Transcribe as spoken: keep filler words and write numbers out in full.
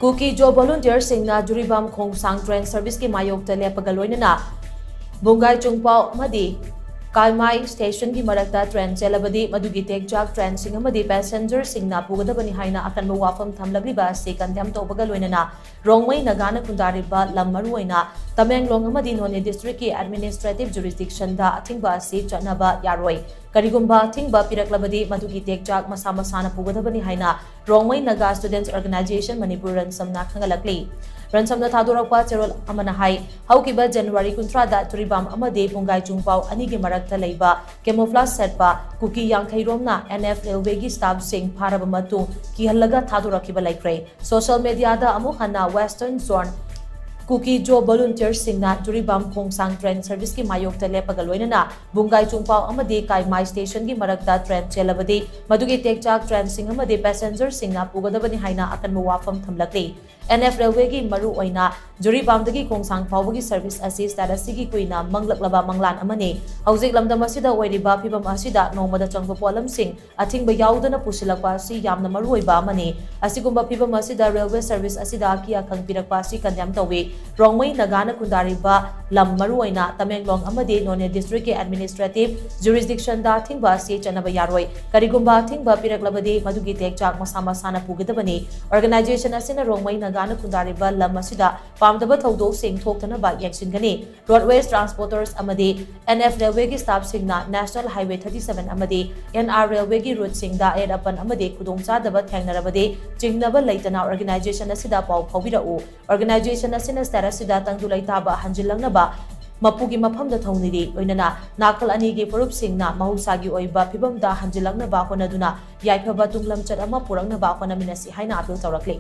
ꯀꯨꯀꯤ ꯖꯣ ꯚꯣꯂꯨꯟꯇꯤꯌꯔꯁꯤꯡꯅ ꯖꯨꯔꯤꯕꯥꯝ ꯈꯣꯡꯁꯥꯡ train ꯁꯔꯚꯤꯁꯀꯤ ꯃꯥꯌꯣꯛꯇ ꯂꯦꯞꯄꯒ ꯂꯣꯏꯅꯅ ꯕꯨꯡꯒꯥꯏ ꯆꯨꯡꯄꯥꯎ ꯑꯃꯗꯤ ꯀꯥꯏꯃꯥꯏ ꯁ꯭ꯇꯦꯁꯟꯒꯤ ꯃꯔꯛꯇ ꯇ꯭ꯔꯦꯟ ꯆꯦꯜꯂꯕꯗꯤ ꯃꯗꯨꯒꯤ ꯇꯦꯛꯆꯥꯛ ꯇ꯭ꯔꯦꯟꯁꯤꯡ ꯑꯃꯗꯤ ꯄꯦꯁꯦꯟꯖꯔꯁꯤꯡꯅ ꯄꯨꯒꯗꯕꯅꯤ ꯍꯥꯏꯅ ꯑꯀꯟꯕ ꯋꯥꯐꯝ ꯊꯝꯂꯛꯂꯤꯕ ꯑꯁꯤ ꯀꯟꯗꯦꯝ ꯇꯧꯕꯒ ꯂꯣꯏꯅꯅ ꯔꯣꯡꯃꯩ ꯅꯥꯒꯥꯅ ꯈꯨꯟꯗꯥꯔꯤꯕ ꯂꯝ ꯃꯔꯨꯑꯣꯏꯅ ꯇꯃꯦꯡꯂꯣꯡ ꯑꯃꯗꯤ ꯅꯣꯅꯦ ꯗꯤꯁꯇ꯭ꯔꯤꯛꯀꯤ ꯑꯦꯗꯃꯤꯅꯤꯁꯇ꯭ꯔꯦꯇꯤꯚ ꯖꯨꯔꯤꯁꯗꯤꯛꯁꯟꯗ ꯑꯊꯤꯡꯕ ꯑꯁꯤ ꯆꯠꯅꯕ ꯌꯥꯔꯣꯏ꯫ ꯀꯔꯤꯒꯨꯝꯕ ꯑꯊꯤꯡꯕ ꯄꯤꯔꯛꯂꯕꯗꯤ ꯃꯗꯨꯒꯤ ꯇꯦꯛꯆꯥꯛ ꯃꯁꯥ ꯃꯁꯥꯅ ꯄꯨꯒꯗꯕꯅꯤ ꯍꯥꯏꯅ ꯔꯣꯡꯃꯩ ꯅꯥꯒꯥ ꯁ꯭ꯇꯨꯗꯦꯟꯠꯁ ꯑꯣꯔꯒꯅꯥꯏꯖꯦꯁꯟ ꯃꯅꯤꯄꯨꯔ ꯔꯟꯁꯝꯅ ꯈꯪꯍꯜꯂꯛꯂꯤ꯫ ꯔꯟꯁꯝꯅ ꯊꯥꯗꯣꯔꯛꯄ ꯆꯦꯔꯣꯜ ꯑꯃꯅ ꯍꯥꯏ, ꯍꯧꯈꯤꯕ ꯖꯅꯋꯥꯔꯤ ꯀꯨꯟꯊ꯭ꯔꯥꯗ ꯖꯨꯔꯤꯕꯥꯝ ꯑꯃꯗꯤ ꯕꯨꯡꯒꯥꯏ ꯆꯨꯡꯄꯥꯎ ꯑꯅꯤꯒꯤ ꯃꯔꯛꯇ ꯂꯩꯕ camouflage ꯁꯦꯠꯄ ꯀꯨꯀꯤ ꯌꯥꯡꯈꯩ ꯔꯣꯝꯅ ꯑꯦꯟ ꯑꯦꯐ ꯔꯦꯜꯋꯦꯒꯤ ꯁ꯭ꯇꯥꯐꯁꯤꯡ ꯐꯥꯔꯕ ꯃꯇꯨꯡ ꯀꯤꯍꯜꯂꯒ ꯊꯥꯗꯣꯔꯛꯈꯤꯕ ꯂꯩꯈ꯭ꯔꯦ꯫ ꯁꯣꯁꯤꯌꯦꯜ ꯃꯦꯗꯤꯌꯥꯗ ꯑꯃꯨꯛ ꯍꯟꯅ ꯋꯦꯁꯇꯔꯟ ꯖꯣꯟ ꯀꯨꯀꯤ ꯖꯣ ꯚꯣꯂꯨꯟꯇꯤꯌꯔꯁꯤꯡꯅ ꯖꯨꯔꯤꯕꯥꯝ ꯈꯣꯡꯁꯥꯡ ꯇ꯭ꯔꯦꯟ ꯁꯔꯚꯤꯁꯀꯤ ꯃꯥꯌꯣꯛꯇ ꯂꯦꯞꯄꯒ ꯂꯣꯏꯅꯅ ꯕꯨꯡꯒꯥꯏ ꯆꯨꯡꯄꯥꯎ ꯑꯃꯗꯤ ꯀꯥꯏꯃꯥꯏ ꯁ꯭ꯇꯦꯁꯟꯒꯤ ꯃꯔꯛꯇ ꯇ꯭ꯔꯦꯟ ꯆꯦꯜꯂꯕꯗꯤ ꯃꯗꯨꯒꯤ ꯇꯦꯛꯆꯥꯛ ꯇ꯭ꯔꯦꯟꯁꯤꯡ ꯑꯃꯗꯤ ꯄꯦꯁꯦꯟꯖꯔꯁꯤꯡꯅ ꯄꯨꯒꯗꯕꯅꯤ ꯍꯥꯏꯅ ꯑꯀꯟꯕ ꯋꯥꯐꯝ ꯊꯝꯂꯛꯂꯤ꯫ ꯑꯦꯟ ꯑꯦꯐ ꯔꯦꯜꯋꯦꯒꯤ ꯃꯔꯨ ꯑꯣꯏꯅ ꯖꯨꯔꯤꯕꯥꯝꯗꯒꯤ ꯈꯣꯡꯁꯥꯡ ꯐꯥꯎꯕꯒꯤ ꯁꯔꯚꯤꯁ ꯑꯁꯤ ꯁ꯭ꯇꯦꯠ ꯑꯁꯤꯒꯤ ꯀꯨꯏꯅ ꯃꯪꯂꯛꯂꯕ ꯃꯪꯂꯥꯟ ꯑꯃꯅꯤ꯫ ꯍꯧꯖꯤꯛ ꯂꯝꯗꯝ ꯑꯁꯤꯗ ꯑꯣꯏꯔꯤꯕ ꯐꯤꯕꯝ ꯑꯁꯤꯗ ꯅꯣꯡꯃꯗ ꯆꯪꯕ ꯄꯣꯠꯂꯝꯁꯤꯡ ꯑꯊꯤꯡꯕ ꯌꯥꯎꯗꯅ ꯄꯨꯁꯤꯜꯂꯛꯄ ꯑꯁꯤ ꯌꯥꯝꯅ ꯃꯔꯨꯑꯣꯏꯕ ꯑꯃꯅꯤ꯫ ꯑꯁꯤꯒꯨꯝꯕ ꯐꯤꯕꯝ ꯑꯁꯤꯗ ꯔꯦꯜꯋꯦ ꯁꯔꯚꯤꯁ ꯑꯁꯤꯗ ꯑꯀꯤ ꯑꯈꯪ ꯄꯤꯔꯛꯄ ꯑꯁꯤ ꯀꯟꯗꯦꯝ ꯇꯧꯏ꯫ ꯔꯣꯡꯃꯩ ꯅꯥꯒꯥꯅ ꯈꯨꯟꯗꯥꯔꯤꯕ ꯂꯝ ꯃꯔꯨꯑꯣꯏꯅ ꯇꯃꯦꯡꯂꯣꯡ ꯑꯃꯗꯤ ꯅꯣꯅꯦ ꯗꯤꯁꯇ꯭ꯔꯤꯛꯀꯤ ꯑꯦꯗꯃꯤꯅꯤꯁꯇ꯭ꯔꯦꯇꯤꯚ ꯖꯨꯔꯤꯁꯗꯤꯛꯁꯟꯗ ꯑꯊꯤꯡꯕ ꯑꯁꯤ ꯆꯠꯅꯕ ꯌꯥꯔꯣꯏ꯫ ꯀꯔꯤꯒꯨꯝꯕ ꯑꯊꯤꯡꯕ ꯄꯤꯔꯛꯂꯕꯗꯤ ꯃꯗꯨꯒꯤ ꯇꯦꯛꯆꯥꯛ ꯃꯁꯥ ꯃꯁꯥꯅ ꯄꯨꯒꯗꯕꯅꯤ꯫ ꯑꯣꯔꯒꯅꯥꯏꯖꯦꯁꯟ ꯑꯁꯤꯅ ꯔꯣꯡꯃꯩ ꯅꯥꯒꯥꯅ ꯈꯨꯟꯗꯥꯔꯤꯕ ꯂꯝ ꯑꯁꯤꯗ ꯄꯥꯝꯗꯕ ꯊꯧꯗꯣꯛꯁꯤꯡ ꯊꯣꯛꯇꯅꯕ ꯌꯦꯡꯁꯤꯟꯒꯅꯤ꯫ ꯔꯣꯗꯋꯦꯖ ꯇ꯭ꯔꯥꯟꯁꯄꯣꯔꯇꯔꯁ ꯑꯃꯗꯤ ꯑꯦꯟ ꯑꯦꯐ ꯔꯦꯜꯋꯦꯒꯤ ꯁ꯭ꯇꯥꯐꯁꯤꯡꯅ ꯅꯦꯁꯅꯦꯜ ꯍꯥꯏꯋꯦ ꯊꯥꯔꯇꯤ ꯁꯚꯦꯟ ꯑꯃꯗꯤ ꯑꯦꯟ ꯑꯥꯔ ꯔꯦꯜꯋꯦꯒꯤ ꯔꯨꯠꯁꯤꯡꯗ ꯑꯌꯦꯠ ꯑꯄꯟ ꯑꯃꯗꯤ ꯈꯨꯗꯣꯡꯆꯥꯗꯕ ꯊꯦꯡꯅꯔꯕꯗꯤ ꯆꯤꯡꯅꯕ ꯂꯩꯇꯅ ꯑꯣꯔꯒꯅꯥꯏꯖꯦꯁꯟ ꯑꯁꯤꯗ ꯄꯥꯎ ꯐꯥꯎꯕꯤꯔꯛꯎ꯫ ꯑꯣꯔꯒꯅꯥꯏꯖꯦꯁꯟ ꯑꯁꯤꯅ ꯁ꯭ꯇꯦꯠ ꯑꯁꯤꯗ ꯇꯪꯗꯨ ꯂꯩꯇꯥꯕ ꯍꯟꯖꯤꯜꯂꯛꯅꯕ ꯃꯄꯨꯒꯤ ꯃꯐꯝꯗ ꯊꯧꯅꯤꯔꯤ, ꯂꯣꯏꯅꯅ ꯅꯥꯀꯜ ꯑꯅꯤꯒꯤ ꯐꯨꯔꯨꯞꯁꯤꯡꯅ ꯃꯍꯧꯁꯥꯒꯤ ꯑꯣꯏꯕ ꯐꯤꯕꯝꯗ ꯍꯟꯖꯤꯜꯂꯛꯅꯕ ꯍꯣꯠꯅꯗꯨꯅ ꯌꯥꯏꯐꯕ ꯇꯨꯡꯂꯝꯆꯠ ꯑꯃ ꯄꯨꯔꯛꯅꯕ ꯍꯣꯠꯅꯃꯤꯟꯅꯁꯤ ꯍꯥꯏꯅ ꯑꯥꯄꯤꯜ ꯇꯧꯔꯛꯂꯤ꯫